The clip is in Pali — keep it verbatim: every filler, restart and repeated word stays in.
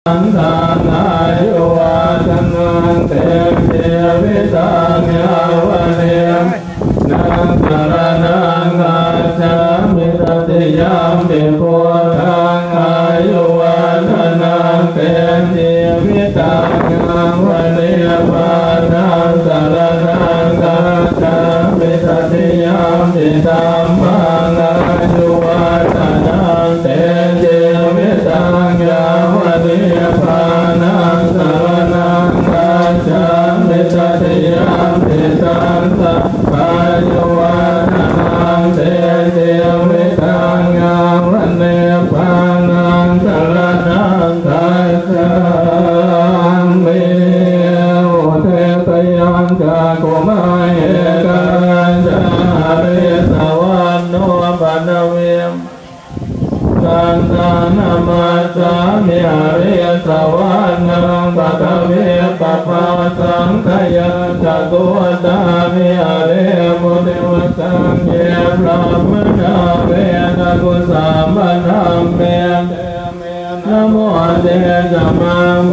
saṅghaṃ āyuvaḍḍhanaṃ te jīvitaṃ yāva nibbānaṃ saraṇaṃ gacchāmi. Tatiyampi buddhaṃ āyuvaḍḍhanaṃ te jīvitaṃ yāva nibbānaṃ saraṇaṃ gacchāmi. Tatiyampi dhammaṃ āyuvaḍḍhanaṃ te jīvitaṃ yāva nibbānaṃ saraṇaṃ gacchāmi. Tatiyampi saṅghaṃ āyuvaḍḍhanaṃ te jīvitaṃ yāva nibbānaṃ saraṇaṃ gacchāmi. Udetayañcakkhumā ekarājā harissavaṇṇo paṭhaviṃ gandhaṃ namassāmi harissavaṇṇaṃ paṭhavippabhāsaṃ. Tayajja guttā viharemu divasaṃ. Ye brāhmaṇā vedagu sabbadhamme te me namo te ca maṃ